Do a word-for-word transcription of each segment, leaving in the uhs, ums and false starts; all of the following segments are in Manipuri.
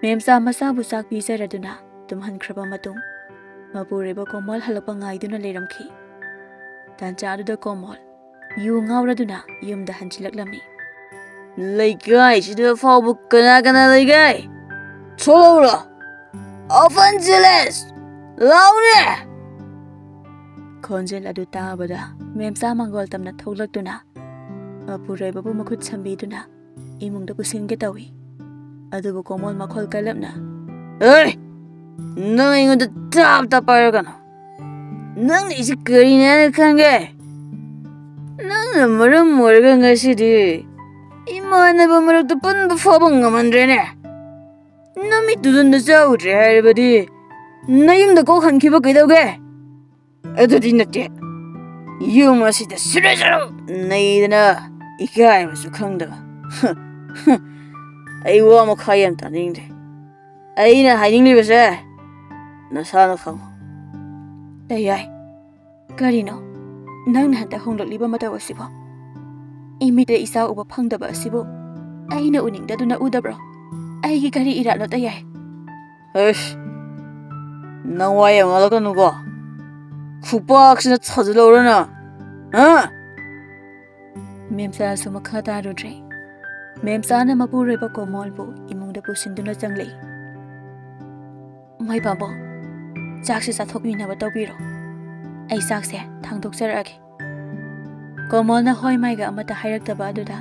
ꯃꯦꯝꯆꯥ ꯃꯆꯥꯕꯨ ꯆꯥꯛ ꯄꯤꯖꯔꯗꯨꯅ ꯇꯨꯝꯍꯟꯈ꯭ꯔꯕ ꯃꯇꯨꯡ, ꯃꯄꯨꯔꯣꯏꯕ ꯀꯣꯃꯣꯜ ꯍꯜꯂꯛꯄ ꯉꯥꯏꯗꯨꯅ ꯂꯩꯔꯝꯈꯤ꯫ ꯇꯥꯟꯖꯥ ꯑꯗꯨꯗ ꯀꯣꯃꯣꯜ ꯌꯨ ꯉꯥꯎꯔꯗꯨꯅ ꯌꯨꯝꯗ ꯍꯟꯖꯤꯜꯂꯛꯂꯝꯃꯤ꯫ "ꯂꯩꯀꯥꯏꯁꯤꯗ ꯐꯥꯎꯕ ꯀꯅꯥ ꯀꯅꯥ ꯂꯩꯒꯦ? ꯊꯣꯛꯂꯛꯎꯔꯣ? ꯑꯣꯐꯟꯁꯤꯂꯦꯁ! ꯂꯥꯎꯔꯦ!" ꯈꯣꯟꯖꯦꯜ ꯑꯗꯨ ꯇꯥꯕꯗ ꯃꯦꯝꯆꯥ ꯃꯪꯒꯣꯜ ꯇꯝꯅ ꯊꯣꯛꯂꯛꯇꯨꯅ ꯃꯄꯨꯔꯣꯏꯕꯕꯨ ꯃꯈꯨꯠ ꯁꯝꯕꯤꯗꯨꯅ ꯏꯃꯨꯡꯗ ꯄꯨꯁꯤꯟꯒꯦ ꯇꯧꯏ꯫ ꯑꯗꯨꯕꯨ ꯀꯣꯃꯣꯜ ꯃꯈꯣꯜ ꯀꯜꯂꯞꯅ, "ꯑꯦ! ꯅꯪ ꯑꯩꯉꯣꯟꯗ ꯇꯥꯞ ꯇꯥꯞ ꯄꯥꯏꯔꯛꯀꯅꯨ꯫ ꯅꯪꯅ ꯑꯩꯁꯦ ꯀꯔꯤꯅꯦ ꯍꯥꯏꯅ ꯈꯟꯒꯦ? ꯅꯪꯅ ꯃꯔꯝ ꯑꯣꯏꯔꯒ ꯉꯁꯤꯗꯤ ꯏꯃꯥꯟꯅꯕ ꯃꯔꯛꯇ ꯄꯨꯟꯕ ꯐꯥꯎꯕ ꯉꯝꯍꯟꯗ꯭ꯔꯦꯅꯦ꯫ ꯅꯃꯤꯠꯇꯨꯗ ꯅꯆꯥ ꯎꯗ꯭ꯔꯦ ꯍꯥꯏꯔꯕꯗꯤ ꯅꯌꯨꯝꯗ ꯀꯣꯛ ꯍꯟꯈꯤꯕ ꯀꯩꯗꯧꯒꯦ? ꯑꯗꯨꯗꯤ ꯅꯠꯇꯦ꯫ ꯌꯨꯝ ꯑꯁꯤꯗ ꯁꯤꯔ ꯁꯤꯔ ꯅꯩꯗꯅ ꯏꯀꯥꯏꯕꯁꯨ ꯈꯪꯗꯕ꯫ ꯑꯩ ꯋꯥ ꯃꯈꯥ ꯌꯥꯝ ꯇꯥꯅꯤꯡꯗꯦ꯫ ꯑꯩꯅ ꯍꯥꯏꯅꯤꯡꯂꯤꯕꯁꯦ ꯅꯁꯥꯅ ꯈꯪꯉꯨ꯫" "ꯇꯌꯥꯏ, ꯀꯔꯤꯅꯣ ꯅꯪꯅ ꯍꯟꯗꯛ ꯍꯣꯡꯂꯛꯂꯤꯕ ꯃꯇꯧ ꯑꯁꯤꯕꯣ? ꯏꯃꯤꯠꯇ ꯏꯆꯥ ꯎꯕ ꯐꯪꯗꯕ ꯑꯁꯤꯕꯨ ꯑꯩꯅ ꯎꯅꯤꯡꯗꯗꯨꯅ ꯎꯗꯕ꯭ꯔꯣ? ꯑꯩꯒꯤ ꯀꯔꯤ ꯏꯔꯥꯠꯅꯣ ꯇꯌꯥꯏ?" "ꯑꯁ, ꯅꯪ ꯋꯥ ꯌꯥꯝ ꯉꯥꯡꯂꯛꯀꯅꯨꯀꯣ꯫ ꯈꯨꯄꯥꯛꯁꯤꯅ ꯊꯥꯖꯤꯜꯂꯧꯔꯅ꯫ ꯍꯥ?" ꯃꯦꯝꯆꯥꯁꯨ ꯃꯈꯥ ꯇꯥꯔꯨꯗ꯭ꯔꯦ꯫ ꯃꯦꯝꯆꯥꯅ ꯃꯄꯨꯔꯣꯏꯕ ꯀꯣꯃꯣꯜꯕꯨ ꯏꯃꯨꯡꯗ ꯄꯨꯁꯤꯟꯗꯨꯅ ꯆꯪꯂꯛꯏ꯫ "ꯃꯣꯏ ꯄꯥꯕꯨꯡ, ꯆꯥꯛꯁꯦ ꯆꯥꯊꯣꯛꯃꯤꯟꯅꯕ ꯇꯧꯕꯤꯔꯣ꯫ ꯑꯩ ꯆꯥꯛꯁꯦ ꯊꯥꯡꯗꯣꯛꯆꯔꯛꯑꯒꯦ꯫" ꯀꯣꯃꯣꯜꯅ ꯍꯣꯏ ꯃꯥꯏꯒ ꯑꯃꯠꯇ ꯍꯥꯏꯔꯛꯇꯕ ꯑꯗꯨꯗ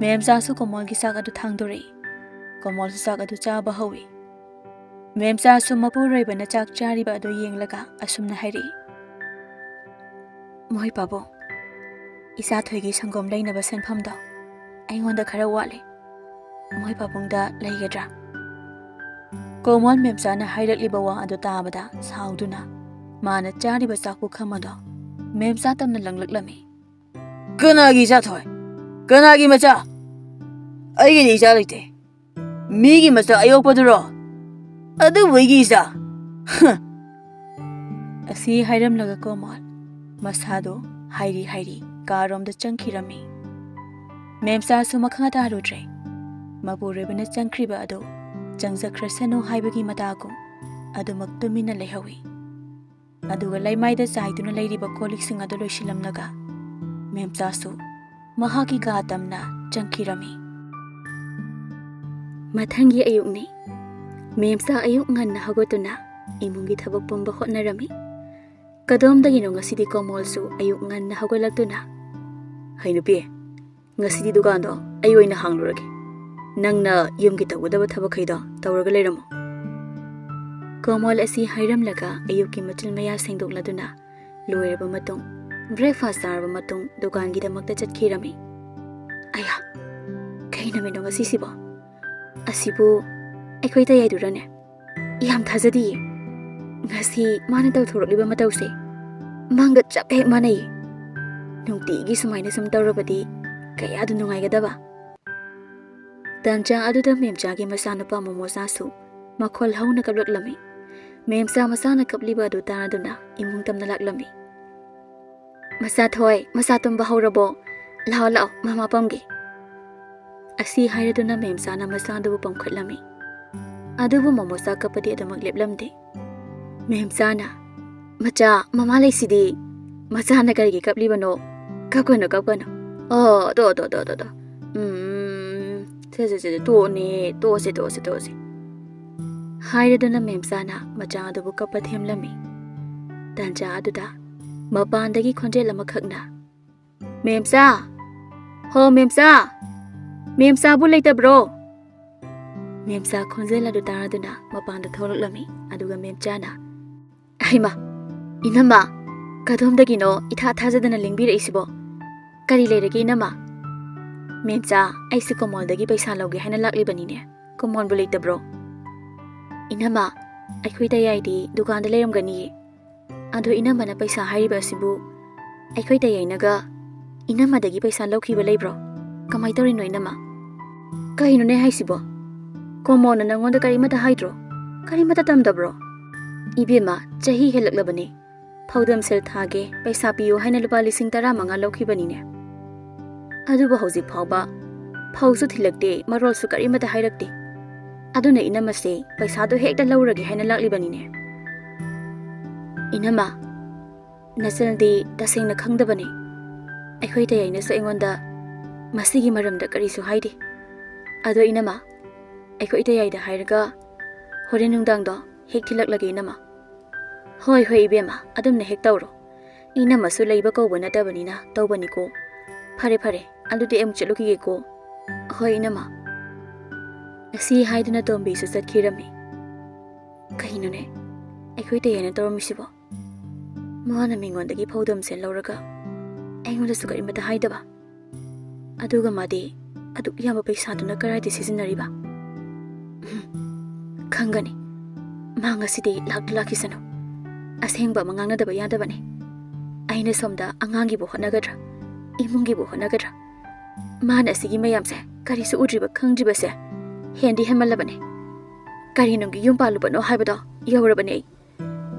ꯃꯦꯝꯆꯥꯁꯨ ꯀꯣꯃꯣꯜꯒꯤ ꯆꯥꯛ ꯑꯗꯨ ꯊꯥꯡꯗꯣꯔꯛꯏ꯫ ꯀꯣꯃꯣꯜꯁꯨ ꯆꯥꯛ ꯑꯗꯨ ꯆꯥꯕ ꯍꯧꯏ꯫ ꯃꯦꯝꯆꯥꯁꯨ ꯃꯄꯨꯔꯣꯏꯕꯅ ꯆꯥꯛ ꯆꯥꯔꯤꯕ ꯑꯗꯨ ꯌꯦꯡꯂꯒ ꯑꯁꯨꯝꯅ ꯍꯥꯏꯔꯛꯏ, "ꯃꯣꯏ ꯄꯥꯕꯨꯡ, ꯏꯆꯥ ꯊꯣꯏꯒꯤ ꯁꯪꯒꯣꯝ ꯂꯩꯅꯕ ꯁꯦꯟꯐꯝꯗꯣ ꯑꯩꯉꯣꯟꯗ ꯈꯔ ꯋꯥꯠꯂꯤ꯫ ꯃꯣꯏ ꯄꯥꯕꯨꯡꯗ ꯂꯩꯒꯗ꯭ꯔꯥ?" ꯀꯣꯃꯣꯜ ꯃꯦꯝꯆꯥꯅ ꯍꯥꯏꯔꯛꯂꯤꯕ ꯋꯥ ꯑꯗꯨ ꯇꯥꯕꯗ ꯁꯥꯎꯗꯨꯅ ꯃꯥꯅ ꯆꯥꯔꯤꯕ ꯆꯥꯛ ꯄꯨꯈꯝ ꯑꯗꯣ ꯃꯦꯝꯆꯥ ꯇꯝꯅ ꯂꯪꯂꯛꯂꯝꯃꯤ꯫ "ꯀꯅꯥꯒꯤ ꯏꯆꯥ ꯊꯣꯏ? ꯀꯅꯥꯒꯤ ꯃꯆꯥ? ꯑꯩꯒꯤꯗꯤ ꯏꯆꯥ ꯂꯩꯇꯦ꯫ ꯃꯤꯒꯤ ꯃꯆꯥ ꯑꯌꯣꯛꯄꯗꯨꯔꯣ? ꯑꯗꯨꯕꯨ ꯑꯩꯒꯤ ꯏꯆꯥ?" ꯍ! ꯑꯁꯤ ꯍꯥꯏꯔꯝꯂꯒ ꯀꯣꯃꯣꯜ ꯃꯁꯥꯗꯣ ꯍꯥꯏꯔꯤ ꯍꯥꯏꯔꯤ ꯀꯥꯔꯣꯝꯗ ꯆꯪꯈꯤꯔꯝꯃꯤ꯫ ꯃꯦꯝꯆꯥꯁꯨ ꯃꯈꯥ ꯇꯥꯔꯨꯗ꯭ꯔꯦ꯫ ꯃꯄꯨꯔꯣꯏꯕꯅ ꯆꯪꯈ꯭ꯔꯤꯕ ꯑꯗꯨ ꯆꯪꯖꯈ꯭ꯔꯁꯅꯨ ꯍꯥꯏꯕꯒꯤ ꯃꯇꯥꯒꯨꯝ ꯑꯗꯨꯃꯛ ꯇꯨꯃꯤꯟꯅ ꯂꯩꯍꯧꯏ꯫ ꯑꯗꯨꯒ ꯂꯩꯃꯥꯏꯗ ꯆꯥꯏꯗꯨꯅ ꯂꯩꯔꯤꯕ ꯀꯣꯜ ꯂꯤꯛꯁꯤꯡ ꯑꯗꯨ ꯂꯣꯏꯁꯤꯜꯂꯝꯂꯒ ꯃꯦꯝꯆꯥꯁꯨ ꯃꯍꯥꯛꯀꯤ ꯀꯥ ꯇꯝꯅ ꯆꯪꯈꯤꯔꯝꯃꯤ꯫ ꯃꯊꯪꯒꯤ ꯑꯌꯨꯛꯅꯤ꯫ ꯃꯦꯝꯆꯥ ꯑꯌꯨꯛ ꯉꯟꯅ ꯍꯧꯒꯠꯇꯨꯅ ꯏꯃꯨꯡꯒꯤ ꯊꯕꯛ ꯄꯨꯝꯕ ꯍꯣꯠꯅꯔꯝꯃꯤ꯫ ꯀꯗꯣꯝꯗꯒꯤꯅꯣ ꯉꯁꯤꯗꯤ ꯀꯣꯃꯣꯜꯁꯨ ꯑꯌꯨꯛ ꯉꯟꯅ ꯍꯧꯒꯠꯂꯛꯇꯨꯅ, "ꯍꯩ ꯅꯨꯄꯤ, ꯉꯁꯤꯗꯤ ꯗꯨꯀꯥꯟꯗꯣ ꯑꯩ ꯑꯣꯏꯅ ꯍꯥꯡꯂꯨꯔꯒꯦ꯫ ꯅꯪꯅ ꯌꯨꯝꯒꯤ ꯇꯧꯒꯗꯕ ꯊꯕꯛꯈꯩꯗꯣ ꯇꯧꯔꯒ ꯂꯩꯔꯝꯃꯣ꯫" ꯀꯣꯃꯣꯜ ꯑꯁꯤ ꯍꯥꯏꯔꯝꯂꯒ ꯑꯌꯨꯛꯀꯤ ꯃꯆꯤꯟ ꯃꯌꯥ ꯁꯦꯡꯗꯣꯛꯂꯗꯨꯅ ꯂꯣꯏꯔꯕ ꯃꯇꯨꯡ, ꯕ꯭ꯔꯦꯛꯐꯥꯁ ꯆꯥꯔꯕ ꯃꯇꯨꯡ ꯗꯨꯀꯥꯟꯒꯤꯗꯃꯛꯇ ꯆꯠꯈꯤꯔꯝꯃꯤ꯫ ꯑꯌꯥ, ꯀꯩ ꯅꯨꯃꯤꯠꯅꯣ ꯉꯁꯤꯁꯤꯕꯣ? ꯑꯁꯤꯕꯨ ꯑꯩꯈꯣꯏ ꯇꯌꯥꯏꯗꯨꯔꯅꯦ? ꯌꯥꯝ ꯊꯥꯖꯗꯤꯌꯦ꯫ ꯉꯁꯤ ꯃꯥꯅ ꯇꯧꯊꯣꯔꯛꯂꯤꯕ ꯃꯇꯧꯁꯦ ꯃꯥꯡꯒ ꯆꯞ ꯍꯦꯛ ꯃꯥꯟꯅꯩꯌꯦ꯫ ꯅꯨꯡꯇꯤꯒꯤ ꯁꯨꯃꯥꯏꯅ ꯁꯨꯝ ꯇꯧꯔꯕꯗꯤ ꯀꯌꯥꯗ ꯅꯨꯡꯉꯥꯏꯒꯗꯕ꯫ ꯇꯟꯖꯥ ꯑꯗꯨꯗ ꯃꯦꯝꯆꯥꯒꯤ ꯃꯆꯥꯅꯨꯄꯥ ꯃꯣꯃꯣꯆꯥꯁꯨ ꯃꯈꯣꯜ ꯍꯧꯅ ꯀꯞꯂꯛꯂꯝꯃꯤ꯫ ꯃꯦꯝꯆꯥ ꯃꯆꯥꯅ ꯀꯞꯂꯤꯕ ꯑꯗꯨ ꯇꯥꯔꯗꯨꯅ ꯏꯃꯨꯡ ꯇꯝꯅ ꯂꯥꯛꯂꯝꯃꯤ꯫ "ꯃꯆꯥ ꯊꯣꯏ, ꯃꯆꯥ ꯇꯨꯝꯕ ꯍꯧꯔꯕꯣ? ꯂꯥꯛꯑꯣ, ꯂꯥꯛꯑꯣ, ꯃꯃꯥ ꯄꯝꯒꯦ꯫" ꯑꯁꯤ ꯍꯥꯏꯔꯗꯨꯅ ꯃꯦꯝꯆꯥꯅ ꯃꯆꯥꯗꯨꯕꯨ ꯄꯝꯈꯠꯂꯝꯃꯤ꯫ ꯑꯗꯨꯕꯨ ꯃꯣꯃꯣꯆꯥ ꯀꯞꯄꯗꯤ ꯑꯗꯨꯃꯛ ꯂꯦꯞꯂꯝꯗꯦ꯫ ꯃꯦꯝꯆꯥꯅ, "ꯃꯆꯥ, ꯃꯃꯥ ꯂꯩꯁꯤꯗꯤ꯫ ꯃꯆꯥꯅ ꯀꯔꯤꯒꯤ ꯀꯞꯂꯤꯕꯅꯣ? ꯀꯞꯀꯅꯨ, ꯀꯞꯀꯅꯨ꯫ ꯑꯣ, ꯇꯣ, ꯇꯣ, ꯇꯣ, ꯇꯣ, ꯇꯣ꯫ ꯎꯝ, ꯁꯦ, ꯁꯦ, ꯁꯦ, ꯁꯦ, ꯇꯣꯛꯑꯣꯅꯦ, ꯇꯣꯛꯑꯁꯦ, ꯇꯣꯛꯑꯁꯦ, ꯇꯣꯛꯑꯁꯦ꯫" ꯍꯥꯏꯔꯗꯨꯅ ꯃꯦꯝꯆꯥꯅ ꯃꯆꯥ ꯑꯗꯨꯕꯨ ꯀꯞꯄ ꯊꯦꯝꯂꯝꯃꯤ꯫ ꯇꯥꯟꯖꯥ ꯑꯗꯨꯗ ꯃꯄꯥꯟꯗꯒꯤ ꯈꯣꯟꯖꯦꯜ ꯑꯃꯈꯛꯅ, "ꯃꯦꯝꯆꯥ! ꯍꯣ, ꯃꯦꯝꯆꯥ! ꯃꯦꯝꯆꯥꯕꯨ ꯂꯩꯇꯕ꯭ꯔꯣ?" ꯃꯦꯝꯆꯥ ꯈꯣꯟꯖꯦꯜ ꯑꯗꯨ ꯇꯥꯔꯗꯨꯅ ꯃꯄꯥꯟꯗ ꯊꯣꯛꯂꯛꯂꯝꯃꯤ꯫ ꯑꯗꯨꯒ ꯃꯦꯝꯆꯥꯅ, "ꯍꯩꯃꯥ, ꯏꯅꯝꯃ, ꯀꯗꯣꯝꯗꯒꯤꯅꯣ ꯏꯊꯥ ꯊꯥꯖꯗꯅ ꯂꯦꯡꯕꯤꯔꯛꯏꯁꯤꯕꯣ? ꯀꯔꯤ ꯂꯩꯔꯒꯦ ꯏꯅꯝꯃ?" "ꯃꯦꯝꯆꯥ, ꯑꯩꯁꯦ ꯀꯣꯃꯣꯜꯗꯒꯤ ꯄꯩꯁꯥ ꯂꯧꯒꯦ ꯍꯥꯏꯅ ꯂꯥꯛꯂꯤꯕꯅꯤꯅꯦ꯫ ꯀꯣꯃꯣꯜꯕꯨ ꯂꯩꯇꯕ꯭ꯔꯣ?" "ꯏꯅꯝꯃ, ꯑꯩꯈꯣꯏ ꯇꯌꯥꯏꯗꯤ ꯗꯨꯀꯥꯟꯗ ꯂꯩꯔꯝꯒꯅꯤꯌꯦ꯫ ꯑꯗꯣ ꯏꯅꯝꯃꯅ ꯄꯩꯁꯥ ꯍꯥꯏꯔꯤꯕ ꯑꯁꯤꯕꯨ ꯑꯩꯈꯣꯏ ꯇꯌꯥꯏꯅꯒ ꯏꯅꯝꯃꯗꯒꯤ ꯄꯩꯁꯥ ꯂꯧꯈꯤꯕ ꯂꯩꯕ꯭ꯔꯣ? ꯀꯃꯥꯏ ꯇꯧꯔꯤꯅꯣ ꯏꯅꯝꯃ?" "ꯀꯩꯅꯣꯅꯦ ꯍꯥꯏꯁꯤꯕꯣ? ꯀꯣꯃꯣꯜꯅ ꯅꯪꯉꯣꯟꯗ ꯀꯔꯤꯃꯠꯇ ꯍꯥꯏꯗ꯭ꯔꯣ? ꯀꯔꯤꯃꯠꯇ ꯇꯝꯗꯕ꯭ꯔꯣ?" "ꯏꯕꯦꯝꯃ, ꯆꯍꯤ ꯍꯦꯜꯂꯛꯂꯕꯅꯦ꯫ ꯐꯧꯗꯝ ꯁꯦꯜ ꯊꯥꯒꯦ, ꯄꯩꯁꯥ ꯄꯤꯌꯨ ꯍꯥꯏꯅ ꯂꯨꯄꯥ ꯂꯤꯁꯤꯡ ꯇꯔꯥ ꯃꯉꯥ ꯂꯧꯈꯤꯕꯅꯤꯅꯦ꯫ ꯑꯗꯨꯕꯨ ꯍꯧꯖꯤꯛ ꯐꯥꯎꯕ ꯐꯧꯁꯨ ꯊꯤꯜꯂꯛꯇꯦ, ꯃꯔꯣꯜꯁꯨ ꯀꯔꯤꯃꯠꯇ ꯍꯥꯏꯔꯛꯇꯦ꯫ ꯑꯗꯨꯅ ꯏꯅꯝꯃꯁꯦ ꯄꯩꯁꯥꯗꯣ ꯍꯦꯛꯇ ꯂꯧꯔꯒꯦ ꯍꯥꯏꯅ ꯂꯥꯛꯂꯤꯕꯅꯤꯅꯦ꯫ ꯏꯅꯝꯃ, ꯅꯆꯟꯗꯤ ꯇꯁꯦꯡꯅ ꯈꯪꯗꯕꯅꯤ꯫ ꯑꯩꯈꯣꯏ ꯇꯌꯥꯏꯅꯁꯨ ꯑꯩꯉꯣꯟꯗ ꯃꯁꯤꯒꯤ ꯃꯔꯝꯗ ꯀꯔꯤꯁꯨ ꯍꯥꯏꯗꯦ꯫ ꯑꯗꯣ ꯏꯅꯝꯃ, ꯑꯩꯈꯣꯏ ꯇꯌꯥꯏꯗ ꯍꯥꯏꯔꯒ ꯍꯣꯔꯦꯟ ꯅꯨꯡꯗꯥꯡꯗꯣ ꯍꯦꯛ ꯊꯤꯜꯂꯛꯂꯒꯦ ꯏꯅꯝꯃ꯫ ꯍꯣꯏ ꯍꯣꯏ ꯏꯕꯦꯝꯃ, ꯑꯗꯨꯝꯅ ꯍꯦꯛ ꯇꯧꯔꯣ꯫ ꯏꯅꯝꯃꯁꯨ ꯂꯩꯕ ꯀꯧꯕ ꯅꯠꯇꯕꯅꯤꯅ ꯇꯧꯕꯅꯤꯀꯣ꯫ ꯐꯔꯦ ꯐꯔꯦ, ꯑꯗꯨꯗꯤ ꯑꯩ ꯑꯃꯨꯛ ꯆꯠꯂꯨꯈꯤꯒꯦꯀꯣ꯫ ꯍꯣꯏ ꯏꯅꯝꯃ꯫ ꯑꯁꯤ ꯍꯥꯏꯗꯨꯅ ꯇꯣꯝꯕꯤꯁꯨ ꯆꯠꯈꯤꯔꯝꯃꯤ꯫ ꯀꯩꯅꯣꯅꯦ ꯑꯩꯈꯣꯏ ꯇꯌꯥꯏꯅ ꯇꯧꯔꯝꯃꯤꯁꯤꯕꯣ? ꯃꯥꯅ ꯃꯤꯉꯣꯟꯗꯒꯤ ꯐꯧꯗꯝꯁꯦ ꯂꯧꯔꯒ ꯑꯩꯉꯣꯟꯗꯁꯨ ꯀꯔꯤꯃꯠꯇ ꯍꯥꯏꯗꯕ꯫ ꯑꯗꯨꯒ ꯃꯥꯗꯤ ꯑꯗꯨꯛ ꯌꯥꯝꯕ ꯄꯩꯁꯥꯗꯨꯅ ꯀꯗꯥꯏꯗ ꯁꯤꯖꯤꯟꯅꯔꯤꯕ? ꯎꯝ, ꯈꯪꯒꯅꯤ꯫ ꯃꯥ ꯉꯁꯤꯗꯤ ꯂꯥꯛꯇ ꯂꯥꯛꯈꯤꯁꯅꯨ꯫ ꯑꯁꯦꯡꯕ ꯑꯃ ꯉꯥꯡꯅꯗꯕ ꯌꯥꯗꯕꯅꯤ꯫ ꯑꯩꯅ ꯁꯣꯝꯗ ꯑꯉꯥꯡꯒꯤꯕꯨ ꯍꯣꯠꯅꯒꯗ꯭ꯔꯥ, ꯏꯃꯨꯡꯒꯤꯕꯨ ꯍꯣꯠꯅꯒꯗ꯭ꯔꯥ? ꯃꯥꯅ ꯑꯁꯤꯒꯤ ꯃꯌꯥꯝꯁꯦ ꯀꯔꯤꯁꯨ ꯎꯗ꯭ꯔꯤꯕ ꯈꯪꯗ꯭ꯔꯤꯕꯁꯦ ꯍꯦꯟꯗꯤ ꯍꯦꯟꯃꯜꯂꯕꯅꯤ꯫ ꯀꯔꯤ ꯅꯨꯡꯒꯤ ꯌꯨꯝ ꯄꯥꯜꯂꯨꯕꯅꯣ ꯍꯥꯏꯕꯗꯣ ꯌꯧꯔꯕꯅꯤ ꯑꯩ꯫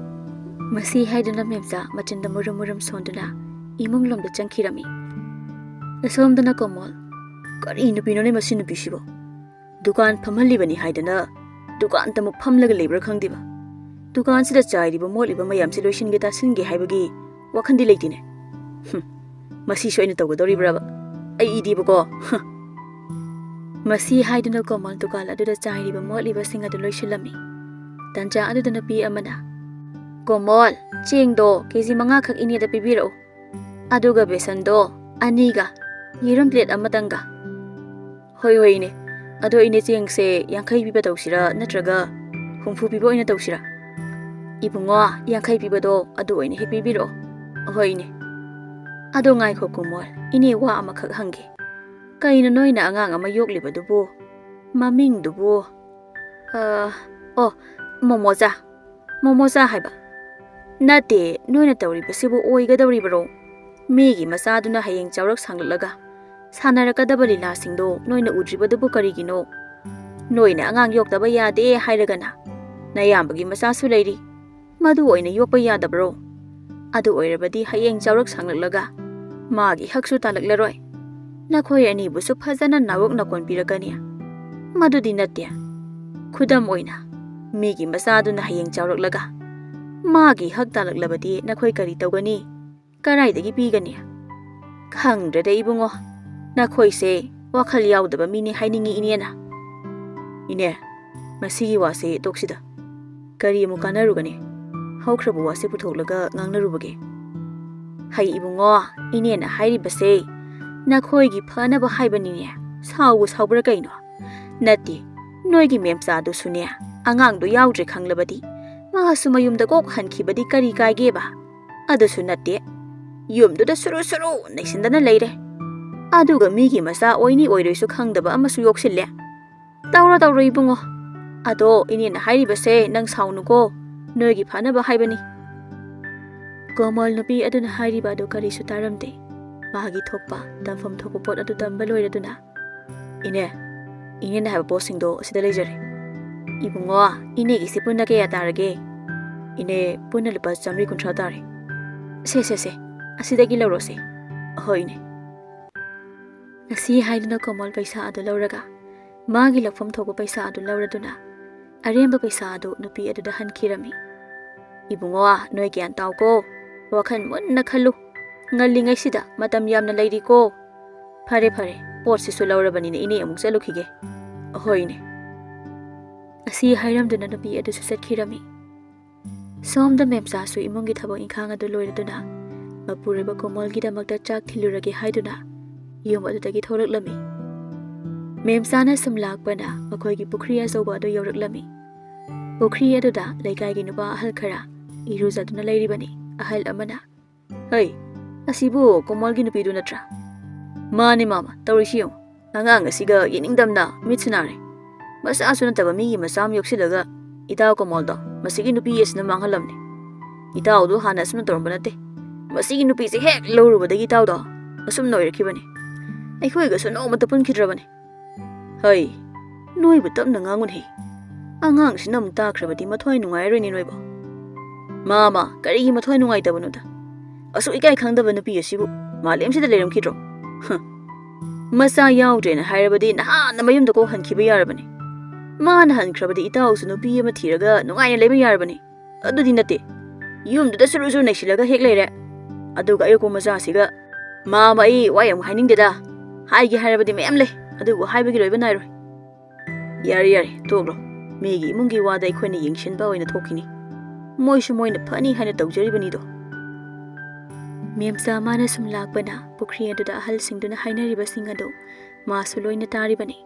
ꯃꯁꯤ ꯍꯥꯏꯗꯨꯅ ꯃꯦꯝꯆꯥ ꯃꯆꯤꯟꯗ ꯃꯨꯔꯨꯝ ꯃꯨꯔꯨꯝ ꯁꯣꯟꯗꯨꯅ ꯏꯃꯨꯡ ꯂꯣꯝꯗ ꯆꯪꯈꯤꯔꯝꯃꯤ꯫ ꯑꯁꯣꯝꯗꯅ ꯀꯣꯃꯣꯜ, "ꯀꯔꯤ ꯅꯨꯄꯤꯅꯣꯅꯦ ꯃꯁꯤ ꯅꯨꯄꯤꯁꯤꯕꯣ? ꯗꯨꯀꯥꯟ ꯐꯝꯍꯜꯂꯤꯕꯅꯤ ꯍꯥꯏꯗꯅ ꯗꯨꯀꯥꯟꯗꯃꯨꯛ ꯐꯝꯂꯒ ꯂꯩꯕ꯭ꯔꯥ ꯈꯪꯗꯦꯕ꯫ ꯗꯨꯀꯥꯟꯁꯤꯗ ꯆꯥꯏꯔꯤꯕ ꯃꯣꯠꯂꯤꯕ ꯃꯌꯥꯝꯁꯤ ꯂꯣꯏꯁꯤꯟꯒꯦ ꯇꯥꯁꯤꯟꯒꯦ ꯍꯥꯏꯕꯒꯤ ꯋꯥꯈꯟꯗꯤ ꯂꯩꯇꯦꯅꯦ꯫ ꯍꯨꯝ, ꯃꯁꯤꯁꯨ ꯑꯩꯅ ꯇꯧꯒꯗꯧꯔꯤꯕ꯭ꯔꯕ? ꯑꯩ ꯏꯗꯤꯕꯀꯣ꯫ ꯍꯨꯝ꯫" ꯃꯁꯤ ꯍꯥꯏꯗꯨꯅ ꯀꯣꯃꯜ ꯗꯨꯀꯥꯟ ꯑꯗꯨꯗ ꯆꯥꯏꯔꯤꯕ ꯃꯣꯠꯂꯤꯕꯁꯤꯡ ꯑꯗꯨ ꯂꯣꯏꯁꯤꯜꯂꯝꯃꯤ꯫ ꯇꯟꯖꯥ ꯑꯗꯨꯗ ꯅꯨꯄꯤ ꯑꯃꯅ, "ꯀꯣꯃꯣꯜ, ꯆꯦꯡꯗꯣ ꯀꯦ ꯖꯤ ꯃꯉꯥꯈꯛ ꯏꯅꯦꯗ ꯄꯤꯕꯤꯔꯛꯎ꯫ ꯑꯗꯨꯒ ꯕꯦꯁꯟꯗꯣ ꯑꯅꯤꯒ ꯌꯦꯔꯨꯝ ꯄ꯭ꯂꯦꯠ ꯑꯃꯇꯪꯒ꯫" "ꯍꯣꯏ, ꯍꯣꯏ, ꯏꯅꯦ꯫ ꯑꯗꯣ ꯏꯅꯦ, ꯆꯦꯡꯁꯦ ꯌꯥꯡꯈꯩ ꯄꯤꯕ ꯇꯧꯁꯤꯔꯥ ꯅꯠꯇ꯭ꯔꯒ ꯍꯨꯝꯐꯨ ꯄꯤꯕ ꯑꯣꯏꯅ ꯇꯧꯁꯤꯔꯥ?" "ꯏꯕꯨꯡꯉꯣ, ꯌꯥꯡꯈꯩ ꯄꯤꯕꯗꯣ ꯑꯗꯨ ꯑꯣꯏꯅ ꯍꯦꯛ ꯄꯤꯕꯤꯔꯛꯑꯣ꯫" "ꯍꯣꯏ, ꯏꯅꯦ꯫ ꯑꯗꯣ ꯉꯥꯏꯈꯣ ꯀꯣꯃꯣꯜ, ꯏꯅꯦ ꯋꯥ ꯑꯃꯈꯛ ꯍꯪꯒꯦ꯫ ꯀꯩꯅꯣ ꯅꯣꯏꯅ ꯑꯉꯥꯡ ꯑꯃ ꯌꯣꯛꯂꯤꯕꯗꯨꯕꯨ ꯃꯃꯤꯡꯗꯨꯕꯨ, ꯑ, ꯑꯣ, ꯃꯣꯃꯣꯆꯥ, ꯃꯣꯃꯣꯆꯥ ꯍꯥꯏꯕ? ꯅꯠꯇꯦ, ꯅꯣꯏꯅ ꯇꯧꯔꯤꯕꯁꯤꯕꯨ ꯑꯣꯏꯒꯗꯧꯔꯤꯕꯔꯣ? ꯃꯤꯒꯤ ꯃꯆꯥꯗꯨꯅ ꯍꯌꯦꯡ ꯆꯥꯎꯔꯛ ꯁꯥꯡꯂꯛꯂꯒ ꯁꯥꯟꯅꯔꯛꯀꯗꯕ ꯂꯤꯂꯥꯁꯤꯡꯗꯣ ꯅꯣꯏꯅ ꯎꯗ꯭ꯔꯤꯕꯗꯨꯕꯨ ꯀꯔꯤꯒꯤꯅꯣ? ꯅꯣꯏꯅ ꯑꯉꯥꯡ ꯌꯣꯛꯇꯕ ꯌꯥꯗꯦ ꯍꯥꯏꯔꯒꯅ ꯅꯌꯥꯝꯕꯒꯤ ꯃꯆꯥꯁꯨ ꯂꯩꯔꯤ, ꯃꯗꯨ ꯑꯣꯏꯅ ꯌꯣꯛꯄ ꯌꯥꯗꯕ꯭ꯔꯣ? ꯑꯗꯨ ꯑꯣꯏꯔꯕꯗꯤ ꯍꯌꯦꯡ ꯆꯥꯎꯔꯛ ꯁꯥꯡꯂꯛꯂꯒ ꯃꯥꯒꯤ ꯍꯛꯁꯨ ꯇꯥꯜꯂꯛꯂꯔꯣꯏ꯫ ꯅꯈꯣꯏ ꯑꯅꯤꯕꯨꯁꯨ ꯐꯖꯅ ꯅꯥꯋꯣꯛ ꯅꯀꯣꯟ ꯄꯤꯔꯛꯀꯅꯤ꯫ ꯃꯗꯨꯗꯤ ꯅꯠꯇꯦ꯫ ꯈꯨꯗꯝ ꯑꯣꯏꯅ, ꯃꯤꯒꯤ ꯃꯆꯥꯗꯨꯅ ꯍꯌꯦꯡ ꯆꯥꯎꯔꯛꯂꯒ ꯃꯥꯒꯤ ꯍꯛ ꯇꯥꯜꯂꯛꯂꯕꯗꯤ ꯅꯈꯣꯏ ꯀꯔꯤ ꯇꯧꯒꯅꯤ? ꯀꯗꯥꯏꯗꯒꯤ ꯄꯤꯒꯅꯤ? ꯈꯪꯗ꯭ꯔꯦꯗ ꯏꯕꯨꯡꯉꯣ, ꯅꯈꯣꯏꯁꯦ ꯋꯥꯈꯜ ꯌꯥꯎꯗꯕ ꯃꯤꯅꯤ ꯍꯥꯏꯅꯤꯡꯉꯤ ꯏꯅꯦꯅ꯫ ꯏꯅꯦ, ꯃꯁꯤꯒꯤ ꯋꯥꯁꯦ ꯇꯣꯛꯁꯤꯗ꯫ ꯀꯔꯤ ꯑꯃꯨꯛ ꯀꯥꯟꯅꯔꯨꯒꯅꯤ? ꯍꯧꯈ꯭ꯔꯕ ꯋꯥꯁꯦ ꯄꯨꯊꯣꯛꯂꯒ ꯉꯥꯡꯅꯔꯨꯕꯒꯦ꯫ ꯍꯩ ꯏꯕꯨꯡꯉꯣ, ꯏꯅꯦꯅ ꯍꯥꯏꯔꯤꯕꯁꯦ ꯅꯈꯣꯏꯒꯤ ꯐꯅꯕ ꯍꯥꯏꯕꯅꯤꯅꯦ꯫ ꯁꯥꯎꯕꯨ ꯁꯥꯎꯕ꯭ꯔꯥ ꯀꯩꯅꯣ? ꯅꯠꯇꯦ, ꯅꯣꯏꯒꯤ ꯃꯦꯝꯆꯥꯗꯨꯁꯨꯅꯦ, ꯑꯉꯥꯡꯗꯣ ꯌꯥꯎꯗ꯭ꯔꯦ ꯈꯪꯂꯕꯗꯤ ꯃꯥꯁꯨ ꯃꯌꯨꯝꯗ ꯀꯣꯛ ꯍꯟꯈꯤꯕꯗꯤ ꯀꯔꯤ ꯀꯥꯏꯒꯦꯕ? ꯑꯗꯨꯁꯨ ꯅꯠꯇꯦ, ꯌꯨꯝꯗꯨꯗ ꯁꯨꯔꯨ ꯁꯨꯔꯨ ꯅꯩꯁꯤꯟꯗꯅ ꯂꯩꯔꯦ꯫ ꯑꯗꯨꯒ ꯃꯤꯒꯤ ꯃꯆꯥ ꯑꯣꯏꯅꯤ ꯑꯣꯏꯔꯣꯏꯁꯨ ꯈꯪꯗꯕ ꯑꯃꯁꯨ ꯌꯣꯛꯁꯤꯜꯂꯦ꯫ ꯇꯧꯔꯣ ꯇꯧꯔꯣ ꯏꯕꯨꯡꯉꯣ, ꯑꯗꯣ ꯏꯅꯦꯅ ꯍꯥꯏꯔꯤꯕꯁꯦ ꯅꯪ ꯁꯥꯎꯅꯨꯀꯣ, ꯅꯣꯏꯒꯤ ꯐꯅꯕ ꯍꯥꯏꯕꯅꯤ꯫ ꯀꯣꯃꯜ ꯅꯨꯄꯤ ꯑꯗꯨꯅ ꯍꯥꯏꯔꯤꯕ ꯑꯗꯨ ꯀꯔꯤꯁꯨ ꯇꯥꯔꯝꯗꯦ꯫ ꯃꯥꯒꯤ ꯊꯣꯛꯄ, ꯇꯝꯐꯝ ꯊꯣꯛꯄ ꯄꯣꯠ ꯑꯗꯨ ꯇꯝꯕ ꯂꯣꯏꯔꯗꯨꯅ, "ꯏꯅꯦ, ꯏꯅꯦꯅ ꯍꯥꯏꯕ ꯄꯣꯠꯁꯤꯡꯗꯣ ꯑꯁꯤꯗ ꯂꯩꯖꯔꯦ꯫ ꯏꯕꯨꯡꯉꯣ, ꯏꯅꯦꯒꯤꯁꯤ ꯄꯨꯟꯅ ꯀꯌꯥ ꯇꯥꯔꯒꯦ?" "ꯏꯅꯦ, ꯄꯨꯟꯅ ꯂꯨꯄꯥ ꯆꯥꯃꯔꯤ ꯀꯨꯟꯊ꯭ꯔꯥ ꯇꯥꯔꯦ꯫" "ꯁꯦ, ꯁꯦ, ꯁꯦ, ꯑꯁꯤꯗꯒꯤ ꯂꯧꯔꯣꯁꯦ꯫" "ꯑꯍꯣꯏ, ꯏꯅꯦ꯫" ꯑꯁꯤ ꯍꯥꯏꯗꯨꯅ ꯀꯣꯃꯜ ꯄꯩꯁꯥ ꯑꯗꯨ ꯂꯧꯔꯒ, ꯃꯥꯒꯤ ꯂꯧꯐꯝ ꯊꯣꯛꯄ ꯄꯩꯁꯥ ꯑꯗꯨ ꯂꯧꯔꯗꯨꯅ, ꯑꯔꯦꯝꯕ ꯄꯩꯁꯥ ꯑꯗꯨ ꯅꯨꯄꯤ ꯑꯗꯨꯗ ꯍꯟꯈꯤꯔꯝꯃꯤ꯫ "ꯏꯕꯨꯡꯉꯣ, ꯅꯣꯏ ꯒ꯭ꯌꯥꯟ ꯇꯥꯎꯀꯣ꯫ ꯋꯥꯈꯜ ꯃꯨꯟꯅ ꯈꯜꯂꯨ꯫ ꯉꯜꯂꯤꯉꯩꯁꯤꯗ ꯃꯇꯝ ꯌꯥꯝꯅ ꯂꯩꯔꯤꯀꯣ꯫ ꯐꯔꯦ, ꯐꯔꯦ, ꯄꯣꯠꯁꯤꯁꯨ ꯂꯧꯔꯕꯅꯤꯅ ꯏꯅꯦ ꯑꯃꯨꯛ ꯆꯠꯂꯨꯈꯤꯒꯦ꯫" "ꯑꯍꯣꯏ, ꯏꯅꯦ꯫" ꯑꯁꯤ ꯍꯥꯏꯔꯝꯗꯨꯅ ꯅꯨꯄꯤ ꯑꯗꯨꯁꯨ ꯆꯠꯈꯤꯔꯝꯃꯤ꯫ ꯁꯣꯝꯗ ꯃꯦꯝꯆꯥꯁꯨ ꯏꯃꯨꯡꯒꯤ ꯊꯕꯛ ꯏꯪꯈꯥꯡ ꯑꯗꯨ ꯂꯣꯏꯔꯗꯨꯅ, ꯃꯄꯨꯔꯣꯏꯕ ꯀꯣꯃꯜꯒꯤꯗꯃꯛꯇ ꯆꯥꯛ ꯊꯤꯜꯂꯨꯔꯒꯦ ꯍꯥꯏꯗꯨꯅ ꯌꯨꯝ ꯑꯗꯨꯗꯒꯤ ꯊꯣꯛꯂꯛꯂꯝꯃꯤ꯫ ꯃꯦꯝꯆꯥꯅ ꯁꯨꯝ ꯂꯥꯛꯄꯅ ꯃꯈꯣꯏꯒꯤ ꯄꯨꯈ꯭ꯔꯤ ꯑꯆꯧꯕ ꯑꯗꯨ ꯌꯧꯔꯛꯂꯝꯃꯤ꯫ ꯄꯨꯈ꯭ꯔꯤ ꯑꯗꯨꯗ ꯂꯩꯀꯥꯏꯒꯤ ꯅꯨꯄꯥ ꯑꯍꯜ ꯈꯔ ꯏꯔꯨꯖꯗꯨꯅ ꯂꯩꯔꯤꯕꯅꯤ꯫ ꯑꯍꯜ ꯑꯃꯅ, "ꯍꯩ, ꯑꯁꯤꯕꯨ ꯀꯣꯃꯜꯒꯤ ꯅꯨꯄꯤꯗꯨ ꯅꯠꯇ꯭ꯔꯥ?" "ꯃꯥꯅꯦ ꯃꯥꯃ, ꯇꯧꯔꯤꯁꯤ ꯌꯦꯡꯉꯨ꯫ ꯑꯉꯥꯡ ꯑꯁꯤꯒ ꯌꯦꯡꯅꯤꯡꯗꯕꯅ ꯃꯤꯠꯁꯨ ꯅꯥꯔꯦ꯫ ꯃꯆꯥꯁꯨ ꯅꯠꯇꯕ ꯃꯤꯒꯤ ꯃꯆꯥ ꯑꯃ ꯌꯣꯛꯁꯤꯜꯂꯒ ꯏꯇꯥꯎ ꯀꯣꯃꯜꯗꯣ ꯃꯁꯤꯒꯤ ꯅꯨꯄꯤ ꯑꯁꯤꯅ ꯃꯥꯡꯍꯜꯂꯝꯅꯤ꯫ ꯏꯇꯥꯎꯗꯨ ꯍꯥꯟꯅ ꯑꯁꯨꯝꯅ ꯇꯧꯔꯝꯕ ꯅꯠꯇꯦ꯫ ꯃꯁꯤꯒꯤ ꯅꯨꯄꯤꯁꯦ ꯍꯦꯛ ꯂꯧꯔꯨꯕꯗꯒꯤ ꯏꯇꯥꯎꯗꯣ ꯑꯁꯨꯝꯅ ꯑꯣꯏꯔꯛꯈꯤꯕꯅꯤ꯫ ꯑꯩꯈꯣꯏꯒꯁꯨ ꯅꯣꯡꯃꯇ ꯄꯨꯟꯈꯤꯗ꯭ꯔꯕꯅꯤ꯫" "ꯍꯩ, ꯅꯣꯏꯕꯨ ꯇꯞꯅ ꯉꯥꯡꯉꯨꯅꯦ꯫ ꯑꯉꯥꯡꯁꯤꯅ ꯑꯃꯨꯛ ꯇꯥꯈ꯭ꯔꯕꯗꯤ ꯃꯊ꯭ꯋꯥꯏ ꯅꯨꯡꯉꯥꯏꯔꯣꯏꯅꯦ ꯅꯣꯏꯕꯨ꯫" "ꯃꯥꯃ, ꯀꯔꯤꯒꯤ ꯃꯊ꯭ꯋꯥꯏ ꯅꯨꯡꯉꯥꯏꯇꯕꯅꯣꯗ? ꯑꯁꯨꯛ ꯏꯀꯥꯏ ꯈꯪꯗꯕ ꯅꯨꯄꯤ ꯑꯁꯤꯕꯨ ꯃꯥꯂꯦꯝꯁꯤꯗ ꯂꯩꯔꯝꯈꯤꯗ꯭ꯔꯣ? ꯍ, ꯃꯆꯥ ꯌꯥꯎꯗ꯭ꯔꯦꯅ ꯍꯥꯏꯔꯕꯗꯤ ꯅꯍꯥꯟꯅ ꯃꯌꯨꯝꯗ ꯀꯣꯛ ꯍꯟꯈꯤꯕ ꯌꯥꯔꯕꯅꯤ꯫ ꯃꯥꯅ ꯍꯟꯈ꯭ꯔꯕꯗꯤ ꯏꯇꯥꯎꯁꯨ ꯅꯨꯄꯤ ꯑꯃ ꯊꯤꯔꯒ ꯅꯨꯡꯉꯥꯏꯅ ꯂꯩꯕ ꯌꯥꯔꯕꯅꯤ꯫ ꯑꯗꯨꯗꯤ ꯅꯠꯇꯦ, ꯌꯨꯝꯗꯨꯗ ꯁꯨꯔꯨ ꯁꯨꯔꯨ ꯅꯩꯁꯤꯜꯂꯒ ꯍꯦꯛ ꯂꯩꯔꯦ꯫ ꯑꯗꯨꯒ ꯑꯌꯣꯛꯄ ꯃꯆꯥꯁꯤꯒ, "ꯃꯥꯃ, ꯑꯩ ꯋꯥ ꯌꯥꯝ ꯍꯥꯏꯅꯤꯡꯗꯦꯗ꯫ ꯍꯥꯏꯒꯦ ꯍꯥꯏꯔꯕꯗꯤ ꯃꯌꯥꯝ ꯂꯩ, ꯑꯗꯨꯕꯨ ꯍꯥꯏꯕꯒꯤ ꯂꯣꯏꯕ ꯅꯥꯏꯔꯣꯏ꯫ ꯌꯥꯔꯦ, ꯌꯥꯔꯦ, ꯇꯣꯛꯂꯣ꯫ ꯃꯤꯒꯤ ꯏꯃꯨꯡꯒꯤ ꯋꯥꯗ ꯑꯩꯈꯣꯏꯅ ꯌꯦꯡꯁꯤꯟꯕ ꯑꯣꯏꯅ ꯊꯣꯛꯈꯤꯅꯤ꯫ ꯃꯣꯏꯁꯨ ꯃꯣꯏꯅ ꯐꯅꯤ ꯍꯥꯏꯅ ꯇꯧꯖꯔꯤꯕꯅꯤꯗꯣ꯫" ꯃꯦꯝꯆꯥ ꯃꯥꯅ ꯁꯨꯝ ꯂꯥꯛꯄꯅ ꯄꯨꯈ꯭ꯔꯤ ꯑꯗꯨꯗ ꯑꯍꯜꯁꯤꯡꯗꯨꯅ ꯍꯥꯏꯅꯔꯤꯕꯁꯤꯡ ꯑꯗꯨ ꯃꯥꯁꯨ ꯂꯣꯏꯅ ꯇꯥꯔꯤꯕꯅꯤ꯫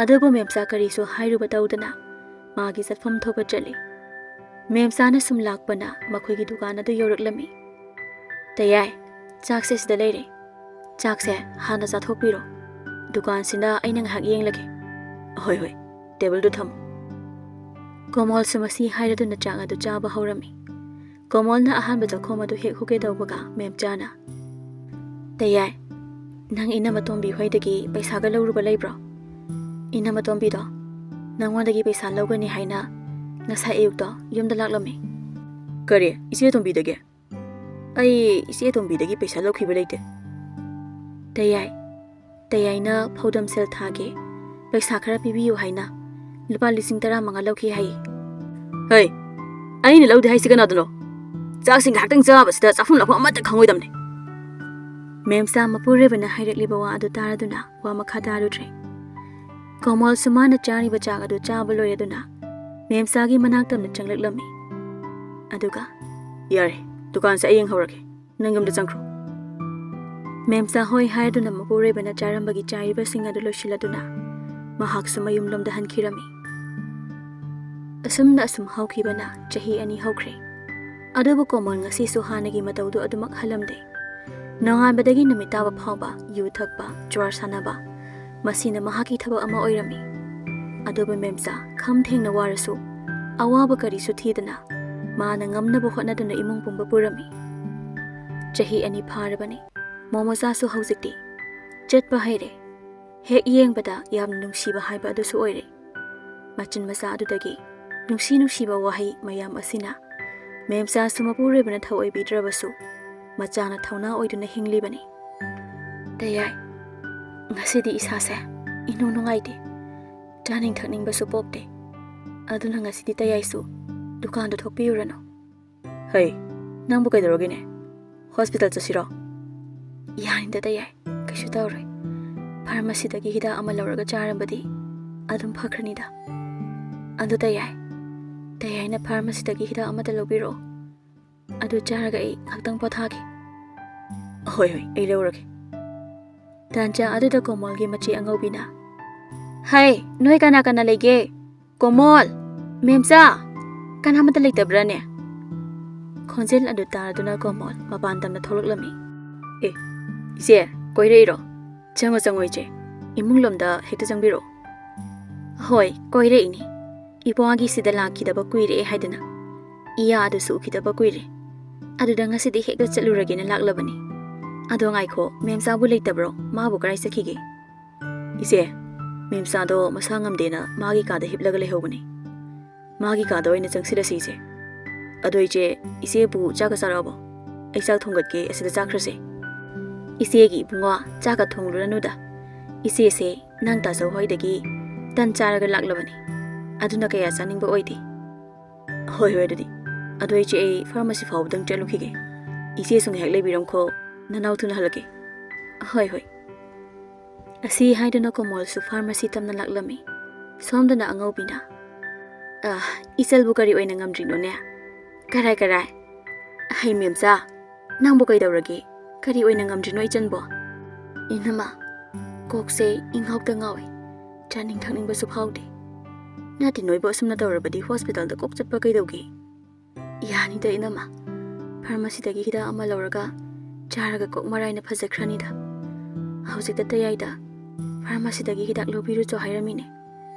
ꯑꯗꯨꯕꯨ ꯃꯦꯝꯆꯥ ꯀꯔꯤꯁꯨ ꯍꯥꯏꯔꯨꯕ ꯇꯧꯗꯅ ꯃꯥꯒꯤ ꯆꯠꯐꯝ ꯊꯣꯛꯄ ꯆꯠꯂꯤ꯫ ꯃꯦꯝꯆꯥꯅ ꯁꯨꯝ ꯂꯥꯛꯄꯅ ꯃꯈꯣꯏꯒꯤ ꯗꯨꯀꯥꯟ ꯑꯗꯨ ꯌꯧꯔꯛꯂꯝꯃꯤ꯫ "ꯇꯌꯥꯏ, ꯆꯥꯛꯁꯦ ꯁꯤꯗ ꯂꯩꯔꯦ꯫ ꯆꯥꯛꯁꯦ ꯍꯥꯟꯅ ꯆꯥꯊꯣꯛꯄꯤꯔꯣ꯫ ꯗꯨꯀꯥꯟꯁꯤꯅ ꯑꯩꯅ ꯉꯥꯏꯍꯥꯛ ꯌꯦꯡꯂꯒꯦ꯫" "ꯍꯣꯏ, ꯍꯣꯏ, ꯇꯦꯕꯜꯗꯨ ꯊꯝꯃꯨ꯫" ꯀꯣꯃꯣꯜꯁꯨ ꯃꯁꯤ ꯍꯥꯏꯔꯗꯨꯅ ꯆꯥꯛ ꯑꯗꯨ ꯆꯥꯕ ꯍꯧꯔꯝꯃꯤ꯫ ꯀꯣꯃꯣꯜꯅ ꯑꯍꯥꯟꯕ ꯆꯥꯛꯈꯣꯝ ꯑꯗꯨ ꯍꯦꯛ ꯍꯨꯒꯦ ꯇꯧꯕꯒ ꯃꯦꯝꯆꯥꯅ, "ꯇꯌꯥꯏ, ꯅꯪ ꯏꯅꯝꯃꯇꯣꯝꯕꯤ ꯍꯣꯏꯗꯒꯤ ꯄꯩꯁꯥꯒ ꯂꯧꯔꯨꯕ ꯂꯩꯕ꯭ꯔꯣ? ꯏꯅꯝꯃꯇꯣꯝꯕꯤꯗꯣ ꯅꯪꯉꯣꯟꯗꯒꯤ ꯄꯩꯁꯥ ꯂꯧꯒꯅꯤ ꯍꯥꯏꯅ ꯉꯁꯥꯏ ꯑꯌꯨꯛꯇꯣ ꯌꯨꯝꯗ ꯂꯥꯛꯂꯝꯃꯤ꯫" "ꯀꯔꯤ, ꯏꯆꯦ ꯑꯇꯣꯝꯕꯤꯗꯒꯤ? ꯑꯩ ꯏꯆꯦ ꯑꯇꯣꯝꯕꯤꯗꯒꯤ ꯄꯩꯁꯥ ꯂꯧꯈꯤꯕ ꯂꯩꯇꯦ꯫" "ꯇꯌꯥꯏ, ꯇꯌꯥꯏꯅ ꯐꯧꯗꯝ ꯁꯦꯜ ꯊꯥꯒꯦ, ꯄꯩꯁꯥ ꯈꯔ ꯄꯤꯕꯤꯌꯨ ꯍꯥꯏꯅ ꯂꯨꯄꯥ ꯂꯤꯁꯤꯡ ꯇꯔꯥꯃꯉꯥ ꯂꯧꯈꯤ ꯍꯥꯏꯌꯦ꯫" "ꯍꯩ, ꯑꯩꯅ ꯂꯧꯗꯦ ꯍꯥꯏꯁꯤ ꯀꯅꯥꯗꯅꯣ? ꯆꯥꯛꯁꯤ ꯉꯥꯏꯍꯥꯛꯇꯪ ꯆꯥꯕꯁꯤꯗ ꯆꯥꯐꯝ ꯂꯥꯛꯐꯝ ꯑꯃꯠꯇ ꯈꯪꯉꯣꯏꯗꯕꯅꯤ꯫" ꯃꯦꯝꯆꯥ ꯃꯄꯨꯔꯣꯏꯕꯅ ꯍꯥꯏꯔꯛꯂꯤꯕ ꯋꯥ ꯑꯗꯨ ꯇꯥꯔꯗꯨꯅ ꯋꯥ ꯃꯈꯥ ꯇꯥꯔꯨꯗ꯭ꯔꯦ꯫ ꯀꯣꯃꯣꯜꯁꯨ ꯃꯥꯅ ꯆꯥꯔꯤꯕ ꯆꯥꯛ ꯑꯗꯨ ꯆꯥꯕ ꯂꯣꯏꯔꯗꯨꯅ ꯃꯦꯝꯆꯥꯒꯤ ꯃꯅꯥꯛꯇ ꯑꯃꯨꯛ ꯆꯪꯂꯛꯂꯝꯃꯤ꯫ ꯑꯗꯨꯒ, "ꯌꯥꯔꯦ, ꯗꯨꯀꯥꯟꯁꯦ ꯑꯩ ꯌꯦꯡꯍꯧꯔꯒꯦ꯫ ꯅꯪ ꯌꯨꯝꯗ ꯆꯪꯈ꯭ꯔꯣ꯫" ꯃꯦꯝꯆꯥ ꯍꯣꯏ ꯍꯥꯏꯗꯨꯅ ꯃꯄꯨꯔꯣꯏꯕꯅ ꯆꯥꯔꯝꯕꯒꯤ ꯆꯥꯔꯤꯕꯁꯤꯡ ꯑꯗꯨ ꯂꯣꯏꯁꯤꯜꯂꯗꯨꯅ ꯃꯍꯥꯛꯁꯨ ꯃꯌꯨꯝꯂꯣꯝꯗ ꯍꯟꯈꯤꯔꯝꯃꯤ꯫ ꯑꯁꯨꯝꯅ ꯑꯁꯨꯝ ꯍꯧꯈꯤꯕꯅ ꯆꯍꯤ ꯑꯅꯤ ꯍꯧꯈ꯭ꯔꯦ꯫ ꯑꯗꯨꯕꯨ ꯀꯣꯃꯣꯜ ꯉꯁꯤꯁꯨ ꯍꯥꯟꯅꯒꯤ ꯃꯇꯧꯗꯨ ꯑꯗꯨꯃꯛ ꯍꯜꯂꯝꯗꯦ꯫ ꯅꯣꯡꯉꯥꯟꯕꯗꯒꯤ ꯅꯨꯃꯤꯠ ꯇꯥꯕ ꯐꯥꯎꯕ ꯌꯨ ꯊꯛꯄ, ꯖꯨꯋꯥꯔ ꯁꯥꯟꯅꯕ, ꯃꯁꯤꯅ ꯃꯍꯥꯛꯀꯤ ꯊꯕꯛ ꯑꯃ ꯑꯣꯏꯔꯝꯃꯤ꯫ ꯑꯗꯨꯕꯨ ꯃꯦꯝꯆꯥ ꯈꯝ ꯊꯦꯡꯅ ꯋꯥꯔꯁꯨ, ꯑꯋꯥꯕ ꯀꯔꯤꯁꯨ ꯊꯤꯗꯅ, ꯃꯥꯅ ꯉꯝꯅꯕ ꯍꯣꯠꯅꯗꯨꯅ ꯏꯃꯨꯡ ꯄꯨꯝꯕ ꯄꯨꯔꯝꯃꯤ꯫ ꯆꯍꯤ ꯑꯅꯤ ꯐꯥꯔꯕꯅꯤ꯫ ꯃꯣꯃꯣꯆꯥꯁꯨ ꯍꯧꯖꯤꯛꯇꯤ ꯆꯠꯄ ꯍꯩꯔꯦ꯫ ꯍꯦꯛ ꯌꯦꯡꯕꯗ ꯌꯥꯝꯅ ꯅꯨꯡꯁꯤꯕ ꯍꯥꯏꯕ ꯑꯗꯨꯁꯨ ꯑꯣꯏꯔꯦ꯫ ꯃꯆꯤꯟ ꯃꯆꯥ ꯑꯗꯨꯗꯒꯤ ꯅꯨꯡꯁꯤ ꯅꯨꯡꯁꯤꯕ ꯋꯥꯍꯩ ꯃꯌꯥꯝ ꯑꯁꯤꯅ ꯃꯦꯝꯆꯥꯁꯨ ꯃꯄꯨꯔꯣꯏꯕꯅ ꯊꯧꯑꯣꯏꯕꯤꯗ꯭ꯔꯕꯁꯨ ꯃꯆꯥꯅ ꯊꯧꯅꯥ ꯑꯣꯏꯗꯨꯅ ꯍꯤꯡꯂꯤꯕꯅꯤ꯫ "ꯇꯌꯥꯏ, ꯉꯁꯤꯗꯤ ꯏꯁꯥꯁꯦ ꯏꯅꯨꯡ ꯅꯨꯡꯉꯥꯏꯇꯦ꯫ ꯆꯥꯅꯤꯡ ꯊꯛꯅꯤꯡꯕꯁꯨ ꯄꯣꯛꯇꯦ꯫ ꯑꯗꯨꯅ ꯉꯁꯤꯗꯤ ꯇꯌꯥꯏꯁꯨ ꯗꯨꯀꯥꯟꯗ ꯊꯣꯛꯄꯤꯔꯨꯔꯅꯨ꯫ ꯍꯩ, ꯅꯪꯕꯨ ꯀꯩꯗꯧꯔꯒꯦꯅꯦ? ꯍꯣꯁꯄꯤꯇꯥꯜ ꯆꯠꯁꯤꯔꯣ? ꯌꯥꯅꯤꯗ ꯇꯌꯥꯏ, ꯀꯩꯁꯨ ꯇꯧꯔꯣꯏ꯫ ꯐꯥꯔꯃꯥꯁꯤꯗꯒꯤ ꯍꯤꯗꯥꯛ ꯑꯃ ꯂꯧꯔꯒ ꯆꯥꯔꯕꯗꯤ ꯑꯗꯨꯝ ꯐꯈ꯭ꯔꯅꯤꯗ꯫ ꯑꯗꯨ ꯇꯌꯥꯏ, ꯇꯌꯥꯏꯅ ꯐꯥꯔꯃꯥꯁꯤꯗꯒꯤ ꯍꯤꯗꯥꯛ ꯑꯃꯇ ꯂꯧꯕꯤꯔꯛꯑꯣ꯫ ꯑꯗꯨ ꯆꯥꯔꯒ ꯑꯩ ꯉꯥꯛꯇꯪ ꯄꯣꯊꯥꯒꯦ꯫ ꯍꯣꯏ, ꯍꯣꯏ, ꯑꯩ ꯂꯧꯔꯒꯦ꯫ ꯇꯥꯟꯖꯥ ꯑꯗꯨꯗ ꯀꯣꯃꯣꯜꯒꯤ ꯃꯆꯦ ꯑꯉꯧꯕꯤꯅ, "ꯍꯩ, ꯅꯣꯏ ꯀꯅꯥ ꯀꯅꯥ ꯂꯩꯒꯦ? ꯀꯣꯃꯣꯜ! ꯃꯦꯝꯆꯥ! ꯀꯅꯥꯃꯠꯇ ꯂꯩꯇꯕ꯭ꯔꯥꯅꯦ?" ꯈꯣꯟꯖꯦꯜ ꯑꯗꯨ ꯇꯥꯔꯗꯨꯅ ꯀꯣꯃꯣꯜ ꯃꯄꯥꯟ ꯇꯝꯅ ꯊꯣꯛꯂꯛꯂꯝꯃꯤ꯫ "ꯑꯦ, ꯏꯆꯦ, ꯀꯣꯏꯔꯛꯏꯔꯣ? ꯆꯪꯉꯣ, ꯆꯪꯉꯣ ꯏꯆꯦ, ꯏꯃꯨꯡ ꯂꯣꯝꯗ ꯍꯦꯛꯇ ꯆꯪꯕꯤꯔꯛꯑꯣ꯫" "ꯍꯣꯏ, ꯀꯣꯏꯔꯛꯏꯅꯤ꯫ ꯏꯄ꯭ꯋꯥꯒꯤ ꯁꯤꯗ ꯂꯥꯛꯈꯤꯗꯕ ꯀꯨꯏꯔꯦ ꯍꯥꯏꯗꯅ ꯏꯌꯥ ꯑꯗꯨꯁꯨ ꯎꯈꯤꯗꯕ ꯀꯨꯏꯔꯦ꯫ ꯑꯗꯨꯗ ꯉꯁꯤꯗꯤ ꯍꯦꯛꯇ ꯆꯠꯂꯨꯔꯒꯦꯅ ꯂꯥꯛꯂꯕꯅꯤ꯫ ꯑꯗꯣ ꯉꯥꯏꯈꯣ, ꯃꯦꯝꯆꯥꯕꯨ ꯂꯩꯇꯕ꯭ꯔꯣ? ꯃꯥꯕꯨ ꯀꯔꯥꯏ ꯆꯠꯈꯤꯒꯦ?" "ꯏꯆꯦ, ꯃꯦꯝꯆꯥꯗꯣ ꯃꯁꯥ ꯉꯝꯗꯦꯅ ꯃꯥꯒꯤ ꯀꯥꯗ ꯍꯤꯞꯂꯒ ꯂꯩꯍꯧꯕꯅꯤ꯫ ꯃꯥꯒꯤ ꯀꯥꯗ ꯑꯣꯏꯅ ꯆꯪꯁꯤꯜꯂꯁꯤ ꯏꯆꯦ꯫ ꯑꯗꯣ ꯏꯆꯦ, ꯏꯆꯦꯕꯨ ꯆꯥꯛꯀ ꯆꯥꯔꯛꯑꯕꯣ? ꯑꯩ ꯆꯥꯛ ꯊꯣꯡꯒꯠꯀꯦ, ꯑꯁꯤꯗ ꯆꯥꯈ꯭ꯔꯁꯦ꯫" "ꯏꯆꯦꯒꯤ ꯏꯕꯨꯡꯉꯣ, ꯆꯥꯛꯀ ꯊꯣꯡꯂꯨꯔꯅꯨꯗ꯫ ꯏꯆꯦꯁꯦ ꯅꯪ ꯇꯥꯆꯧ ꯍꯣꯏꯗꯒꯤ ꯇꯟ ꯆꯥꯔꯒ ꯂꯥꯛꯂꯕꯅꯤ꯫ ꯑꯗꯨꯅ ꯀꯌꯥ ꯆꯥꯅꯤꯡꯕ ꯑꯣꯏꯗꯦ꯫" "ꯍꯣꯏ, ꯍꯣꯏ, ꯑꯗꯨꯗꯤ꯫ ꯑꯗꯣ ꯏꯆꯦ, ꯑꯩ ꯐꯥꯔꯃꯥꯁꯤ ꯐꯥꯎꯕꯗꯪ ꯆꯠꯂꯨꯈꯤꯒꯦ꯫ ꯏꯆꯦꯁꯨ ꯉꯥꯏꯍꯥꯛ ꯂꯩꯕꯤꯔꯝꯈꯣ, ꯅꯅꯥꯎ ꯊꯨꯅ ꯍꯜꯂꯛꯀꯦ꯫" "ꯍꯣꯏ, ꯍꯣꯏ꯫" ꯑꯁꯤ ꯍꯥꯏꯗꯨꯅ ꯀꯣꯃꯣꯜꯁꯨ ꯐꯥꯔꯃꯥꯁꯤ ꯇꯝꯅ ꯂꯥꯛꯂꯝꯃꯤ꯫ ꯁꯣꯝꯗꯅ ꯑꯉꯧꯕꯤꯅ, "ꯑ, ꯏꯆꯜꯕꯨ ꯀꯔꯤ ꯑꯣꯏꯅ ꯉꯝꯗ꯭ꯔꯤꯅꯣꯅꯦ? ꯀꯔꯥꯏ, ꯀꯔꯥꯏ? ꯍꯩ, ꯃꯦꯝꯆꯥ, ꯅꯪꯕꯨ ꯀꯩꯗꯧꯔꯒꯦ? ꯀꯔꯤ ꯑꯣꯏꯅ ꯉꯝꯗ꯭ꯔꯤꯅꯣ ꯏꯆꯟꯕꯣ?" "ꯏꯅꯝꯃ, ꯀꯣꯛꯁꯦ ꯏꯉꯥꯎꯇ ꯉꯥꯎꯏ꯫ ꯆꯥꯅꯤꯡ ꯊꯛꯅꯤꯡꯕꯁꯨ ꯐꯥꯎꯗꯦ꯫ ꯅꯠꯇꯦ, ꯅꯣꯏꯕꯨ ꯑꯁꯨꯝꯅ ꯇꯧꯔꯕꯗꯤ ꯍꯣꯁꯄꯤꯇꯥꯜꯗ ꯀꯣꯛ ꯆꯠꯄ ꯀꯩꯗꯧꯒꯦ?" "ꯌꯥꯅꯤꯗ ꯏꯅꯝꯃ, ꯐꯥꯔꯃꯥꯁꯤꯗꯒꯤ ꯍꯤꯗꯥꯛ ꯑꯃ ꯂꯧꯔꯒ ꯆꯥꯔꯒ ꯀꯣꯛ ꯃꯔꯥꯏꯅ ꯐꯖꯈ꯭ꯔꯅꯤꯗ꯫ ꯍꯧꯖꯤꯛꯇ ꯇꯌꯥꯏꯗ ꯐꯥꯔꯃꯥꯁꯤꯗꯒꯤ ꯍꯤꯗꯥꯛ ꯂꯧꯕꯤꯔꯨꯆꯣ ꯍꯥꯏꯔꯝꯃꯤꯅꯦ꯫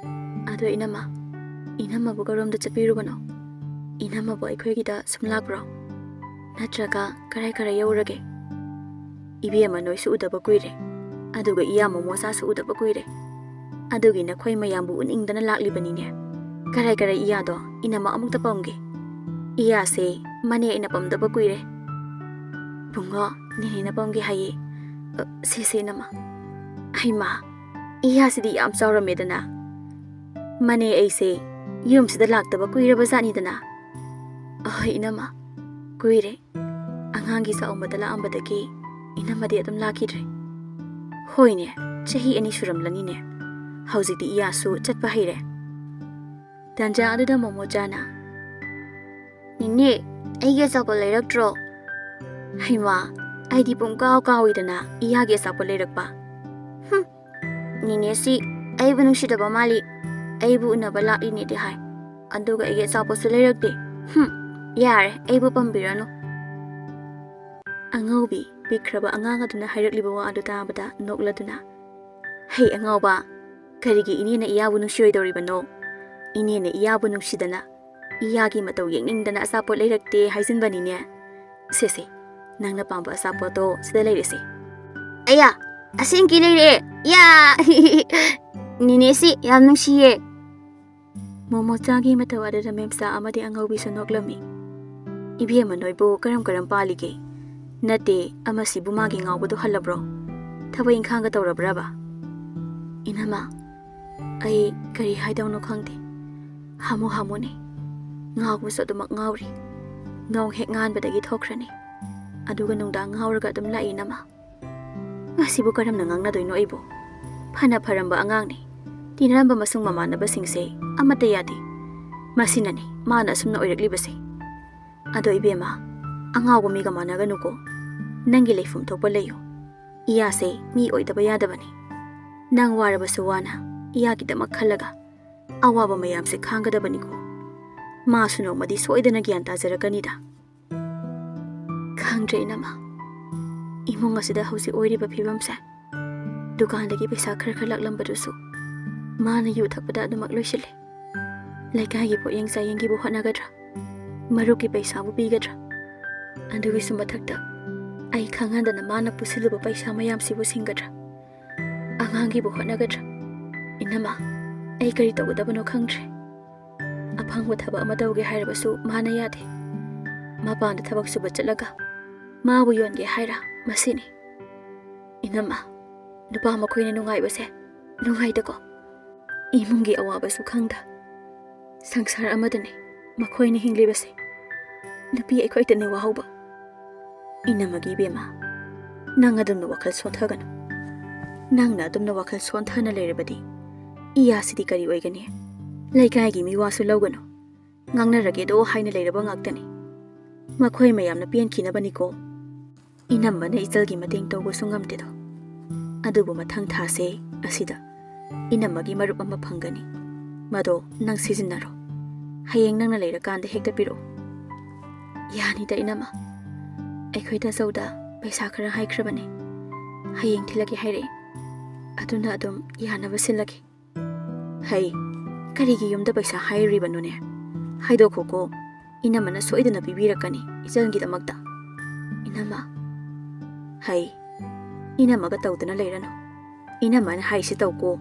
ꯑꯗꯣ ꯏꯅꯝꯃ, ꯏꯅꯝꯃꯕꯨ ꯀꯔꯣꯝꯗ ꯆꯠꯄꯤꯔꯨꯕꯅꯣ? ꯏꯅꯝꯃꯕꯨ ꯑꯩꯈꯣꯏꯒꯤꯗ ꯁꯨꯝ ꯂꯥꯛꯄ꯭ꯔꯣ? ꯅꯠꯇ꯭ꯔꯒ ꯀꯔꯥꯏ ꯀꯔꯥꯏ ꯌꯧꯔꯒꯦ? ꯏꯕꯦꯝꯃ, ꯅꯣꯏꯁꯨ ꯎꯗꯕ ꯀꯨꯏꯔꯦ꯫ ꯑꯗꯨꯒ ꯏꯌꯥ ꯃꯣꯃꯣꯆꯥꯁꯨ ꯎꯗꯕ ꯀꯨꯏꯔꯦ꯫ ꯑꯗꯨꯒꯤ ꯅꯈꯣꯏ ꯃꯌꯥꯝꯕꯨ ꯎꯅꯤꯡꯗꯅ ꯂꯥꯛꯂꯤꯕꯅꯤꯅꯦ꯫ ꯀꯔꯥꯏ ꯀꯔꯥꯏ ꯏꯌꯥꯗꯣ? ꯏꯅꯝꯃ ꯑꯃꯨꯛꯇ ꯄꯝꯒꯦ꯫ ꯏꯌꯥꯁꯦ ꯃꯅꯦ ꯑꯩꯅ ꯄꯝꯗꯕ ꯀꯨꯏꯔꯦ꯫" "ꯕꯨꯡꯉꯣ, ꯅꯦꯅꯦꯅ ꯄꯝꯒꯦ ꯍꯥꯏꯌꯦ꯫ ꯑ, ꯁꯦ, ꯁꯦ, ꯏꯅꯝꯃ꯫" "ꯍꯩꯃꯥ, ꯏꯌꯥꯁꯤꯗꯤ ꯌꯥꯝ ꯆꯥꯎꯔꯝꯃꯦꯗꯅ꯫ ꯃꯥꯅꯦ, ꯑꯩꯁꯦ ꯌꯨꯝꯁꯤꯗ ꯂꯥꯛꯇꯕ ꯀꯨꯏꯔꯕ ꯖꯥꯠꯅꯤꯗꯅ꯫ ꯑꯍꯣꯏ ꯏꯅꯝꯃ, ꯀꯨꯏꯔꯦ꯫ ꯑꯉꯥꯡꯒꯤ ꯆꯥꯛꯎꯝꯕꯗ ꯂꯥꯛꯑꯝꯕꯗꯒꯤ ꯏꯅꯝꯃꯗꯤ ꯑꯗꯨꯝ ꯂꯥꯛꯈꯤꯗ꯭ꯔꯦ꯫ ꯍꯣꯏꯅꯦ, ꯆꯍꯤ ꯑꯅꯤ ꯁꯨꯔꯝꯂꯅꯤꯅꯦ꯫ ꯍꯧꯖꯤꯛꯇꯤ ꯏꯌꯥꯁꯨ ꯆꯠꯄ ꯍꯩꯔꯦ꯫ ꯇꯥꯟꯖꯥ ꯑꯗꯨꯗ ꯃꯣꯃꯣꯆꯥꯅ, "ꯅꯦꯅꯦ, ꯑꯩꯒꯤ ꯑꯆꯥꯄꯣꯠ ꯂꯩꯔꯛꯇ꯭ꯔꯣ?" ꯍꯩꯃꯥ, ꯑꯩꯗꯤ ꯄꯨꯡꯀꯥꯎ ꯀꯥꯎꯏꯗꯅ ꯏꯌꯥꯒꯤ ꯑꯆꯥꯄꯣꯠ ꯂꯩꯔꯛꯄ꯫ ꯍꯨꯝ, ꯅꯦꯅꯦꯁꯤ ꯑꯩꯕꯨ ꯅꯨꯡꯁꯤꯗꯕ ꯃꯥꯜꯂꯤ꯫ ꯑꯩꯕꯨ ꯎꯅꯕ ꯂꯥꯛꯂꯤꯅꯦꯗꯤ ꯍꯥꯏ, ꯑꯗꯨꯒ ꯑꯩꯒꯤ ꯑꯆꯥꯄꯣꯠꯁꯨ ꯂꯩꯔꯛꯇꯦ꯫ ꯍꯨꯝ, ꯌꯥꯔꯦ, ꯑꯩꯕꯨ ꯄꯥꯝꯕꯤꯔꯅꯨ꯫ ꯑꯉꯧꯕꯤ ꯄꯤꯛꯈ꯭ꯔꯕ ꯑꯉꯥꯡ ꯑꯗꯨꯅ ꯍꯥꯏꯔꯛꯂꯤꯕ ꯋꯥ ꯑꯗꯨ ꯇꯥꯕꯗ ꯅꯣꯛꯂꯗꯨꯅ, "ꯍꯩ ꯑꯉꯥꯎꯕ, ꯀꯔꯤꯒꯤ ꯏꯅꯦꯅ ꯏꯌꯥꯕꯨ ꯅꯨꯡꯁꯤꯔꯣꯏꯗꯧꯔꯤꯕꯅꯣ? ꯏꯅꯦꯅ ꯏꯌꯥꯕꯨ ꯅꯨꯡꯁꯤꯗꯅ, ꯏꯌꯥꯒꯤ ꯃꯇꯧ ꯌꯦꯡꯅꯤꯡꯗꯅ ꯑꯆꯥꯄꯣꯠ ꯂꯩꯔꯛꯇꯦ ꯍꯥꯏꯖꯤꯟꯕꯅꯤꯅꯦ꯫ ꯁꯦ ꯁꯦ, ꯅꯪꯅ ꯄꯥꯝꯕ ꯑꯆꯥꯄꯣꯠꯇꯣ ꯁꯤꯗ ꯂꯩꯔꯦꯁꯦ꯫" "ꯑꯌꯥ, ꯑꯁꯦꯡꯀꯤ ꯂꯩꯔꯛꯑꯦ! ꯌꯥ! ꯅꯦꯅꯦꯁꯤ ꯌꯥꯝ ꯅꯨꯡꯁꯤꯌꯦ!" ꯃꯣꯃꯣꯆꯥꯒꯤ ꯃꯇꯧ ꯑꯗꯨꯗ ꯃꯦꯝꯆꯥ ꯑꯃꯗꯤ ꯑꯉꯧꯕꯤꯁꯨ ꯅꯣꯛꯂꯝꯃꯤ꯫ "ꯏꯕꯦꯝꯃ, ꯅꯣꯏꯕꯨ ꯀꯔꯝ ꯀꯔꯝ ꯄꯥꯜꯂꯤꯒꯦ? ꯅꯠꯇꯦ, ꯑꯃꯁꯤꯕꯨ ꯃꯥꯒꯤ ꯉꯥꯎꯕꯗꯨ ꯍꯜꯂꯕ꯭ꯔꯣ? ꯊꯕꯛ ꯏꯪꯈꯥꯡꯒ ꯇꯧꯔꯕ꯭ꯔꯕ?" "ꯏꯅꯝꯃ, ꯑꯩ ꯀꯔꯤ ꯍꯥꯏꯗꯧꯅꯣ ꯈꯪꯗꯦ꯫ ꯍꯥꯃꯨ ꯍꯥꯃꯨꯅꯤ꯫ ꯉꯥꯎꯕꯁꯨ ꯑꯗꯨꯃꯛ ꯉꯥꯎꯔꯤ꯫ ꯅꯣꯡ ꯍꯦꯛ ꯉꯥꯟꯕꯗꯒꯤ ꯊꯣꯛꯈ꯭ꯔꯅꯤ꯫ ꯑꯗꯨꯒ ꯅꯨꯡꯗꯥꯡ ꯉꯥꯎꯔꯒ ꯑꯗꯨꯝ ꯂꯥꯛꯏ, ꯏꯅꯝꯃ꯫ ꯃꯁꯤꯕꯨ ꯀꯔꯝꯅ ꯉꯥꯡꯅꯗꯣꯏꯅꯣ ꯑꯩꯕꯨ? ꯐꯅ ꯐꯔꯝꯕ ꯑꯉꯥꯡꯅꯤ꯫ ꯇꯤꯟꯅꯔꯝꯕ ꯃꯁꯨꯡ ꯃꯃꯥꯟꯅꯕꯁꯤꯡꯁꯦ ꯑꯃꯠꯇ ꯌꯥꯗꯦ꯫ ꯃꯁꯤꯅꯅꯤ ꯃꯥꯅ ꯑꯁꯨꯝꯅ ꯑꯣꯏꯔꯛꯂꯤꯕꯁꯦ꯫ ꯑꯗꯣ ꯏꯕꯦꯝꯃ, ꯑꯉꯥꯎꯕ ꯃꯤꯒ ꯃꯥꯟꯅꯒꯅꯨꯀꯣ꯫ ꯅꯪꯒꯤ ꯂꯩꯐꯝ ꯊꯣꯛꯄ ꯂꯩꯌꯨ꯫ ꯏꯌꯥꯁꯦ ꯃꯤ ꯑꯣꯏꯗꯕ ꯌꯥꯗꯕꯅꯤ꯫ ꯅꯪ ꯋꯥꯔꯕꯁꯨ ꯋꯥꯅ ꯏꯌꯥꯒꯤꯗꯃꯛ ꯈꯜꯂꯒ ꯑꯋꯥꯕ ꯃꯌꯥꯝꯁꯦ ꯈꯥꯡꯒꯗꯕꯅꯤꯀꯣ꯫ ꯃꯥꯁꯨ ꯅꯣꯡꯃꯗꯤ ꯁꯣꯏꯗꯅ ꯒ꯭ꯌꯥꯟ ꯇꯥꯖꯔꯛꯀꯅꯤꯗ꯫" ꯈꯪꯗ꯭ꯔꯦ ꯏꯅꯝꯃ, ꯏꯃꯨꯡ ꯑꯁꯤꯗ ꯍꯧꯖꯤꯛ ꯑꯣꯏꯔꯤꯕ ꯐꯤꯕꯝꯁꯦ꯫ ꯗꯨꯀꯥꯟꯗꯒꯤ ꯄꯩꯁꯥ ꯈꯔ ꯈꯔ ꯂꯥꯛꯂꯝꯕꯗꯨꯁꯨ ꯃꯥꯅ ꯌꯨ ꯊꯛꯄꯗ ꯑꯗꯨꯃꯛ ꯂꯣꯏꯁꯤꯜꯂꯦ꯫ ꯂꯩꯀꯥꯏꯒꯤ ꯄꯣꯠꯌꯦꯡ ꯆꯥꯌꯦꯡꯒꯤꯕꯨ ꯍꯣꯠꯅꯒꯗ꯭ꯔꯥ? ꯃꯔꯨꯞꯀꯤ ꯄꯩꯁꯥꯕꯨ ꯄꯤꯒꯗ꯭ꯔꯥ? ꯑꯗꯨꯒꯤꯁꯨ ꯃꯊꯛꯇ ꯑꯩ ꯈꯪꯍꯟꯗꯅ ꯃꯥꯅ ꯄꯨꯁꯤꯜꯂꯨꯕ ꯄꯩꯁꯥ ꯃꯌꯥꯝꯁꯤꯕꯨ ꯁꯤꯡꯒꯗ꯭ꯔꯥ? ꯑꯉꯥꯡꯒꯤꯕꯨ ꯍꯣꯠꯅꯒꯗ꯭ꯔꯥ? ꯏꯅꯝꯃ, ꯑꯩ ꯀꯔꯤ ꯇꯧꯒꯗꯕꯅꯣ ꯈꯪꯗ꯭ꯔꯦ꯫ ꯑꯐꯪꯕ ꯊꯕꯛ ꯑꯃ ꯇꯧꯒꯦ ꯍꯥꯏꯔꯕꯁꯨ ꯃꯥꯅ ꯌꯥꯗꯦ꯫ ꯃꯄꯥꯟꯗ ꯊꯕꯛ ꯁꯨꯕ ꯆꯠꯂꯒ ꯃꯥꯕꯨ ꯌꯣꯟꯒꯦ ꯍꯥꯏꯔ ꯃꯁꯤꯅꯤ꯫ ꯏꯅꯝꯃ, ꯅꯨꯄꯥ ꯃꯈꯣꯏꯅ ꯅꯨꯡꯉꯥꯏꯕꯁꯦ ꯅꯨꯡꯉꯥꯏꯗꯀꯣ꯫ ꯏꯃꯨꯡꯒꯤ ꯑꯋꯥꯕꯁꯨ ꯈꯪꯗ ꯁꯪꯁꯥꯔ ꯑꯃꯗꯅꯤ ꯃꯈꯣꯏꯅ ꯍꯤꯡꯂꯤꯕꯁꯦ꯫ ꯅꯨꯄꯤ ꯑꯩꯈꯣꯏꯗꯅꯤ ꯋꯥꯍꯧꯕ꯫ ꯏꯅꯝꯃꯒꯤ ꯏꯕꯦꯝꯃ, ꯅꯪ ꯑꯗꯨꯝꯅ ꯋꯥꯈꯜ ꯁꯣꯟꯊꯒꯅꯨ꯫ ꯅꯪꯅ ꯑꯗꯨꯝꯅ ꯋꯥꯈꯜ ꯁꯣꯟꯊꯅ ꯂꯩꯔꯕꯗꯤ ꯏꯌꯥꯁꯤꯗꯤ ꯀꯔꯤ ꯑꯣꯏꯒꯅꯤ? ꯂꯩꯀꯥꯏꯒꯤ ꯃꯤ ꯋꯥꯁꯨ ꯂꯧꯒꯅꯨ꯫ ꯉꯥꯡꯅꯔꯒꯦꯗꯣ ꯍꯥꯏꯅ ꯂꯩꯔꯕ ꯉꯥꯛꯇꯅꯤ꯫ ꯃꯈꯣꯏ ꯃꯌꯥꯝꯅ ꯄꯦꯟꯈꯤꯅꯕꯅꯤꯀꯣ꯫ ꯏꯅꯝꯃꯅ ꯏꯆꯜꯒꯤ ꯃꯇꯦꯡ ꯇꯧꯕꯁꯨ ꯉꯝꯗꯦꯗꯣ꯫ ꯑꯗꯨꯕꯨ ꯃꯊꯪ ꯊꯥꯁꯦ ꯑꯁꯤꯗ ꯏꯅꯝꯃꯒꯤ ꯃꯔꯨꯞ ꯑꯃ ꯐꯪꯒꯅꯤ꯫ ꯃꯗꯣ ꯅꯪ ꯁꯤꯖꯤꯟꯅꯔꯣ꯫ ꯍꯌꯦꯡ ꯅꯪꯅ ꯂꯩꯔꯀꯥꯟꯗ ꯍꯦꯛꯇ ꯄꯤꯔꯛꯑꯣ꯫ ꯌꯥꯅꯤꯗ ꯏꯅꯝꯃ꯫ ꯑꯩꯈꯣꯏ ꯇꯥꯆꯧꯗ ꯄꯩꯁꯥ ꯈꯔ ꯍꯥꯏꯈ꯭ꯔꯕꯅꯦ꯫ ꯍꯌꯦꯡ ꯊꯤꯜꯂꯛꯀꯦ ꯍꯥꯏꯔꯛꯑꯦ꯫ ꯑꯗꯨꯅ ꯑꯗꯨꯝ ꯌꯥꯅꯕ ꯁꯤꯜꯂꯒꯦ꯫ ꯍꯩ, ꯀꯔꯤꯒꯤ ꯌꯨꯝꯗ ꯄꯩꯁꯥ ꯍꯥꯏꯔꯤꯕꯅꯣꯅꯦ? ꯍꯥꯏꯗꯣꯛꯈꯣꯀꯣ꯫ ꯏꯅꯝꯃꯅ ꯁꯣꯏꯗꯅ ꯄꯤꯕꯤꯔꯛꯀꯅꯤ ꯏꯆꯜꯒꯤꯗꯃꯛꯇ꯫ ꯏꯅꯝꯃ꯫ ꯍꯩ, ꯏꯅꯝꯃꯒ ꯇꯧꯗꯅ ꯂꯩꯔꯅꯨ꯫ ꯏꯅꯝꯃꯅ ꯍꯥꯏꯁꯤ ꯇꯧꯀꯣ꯫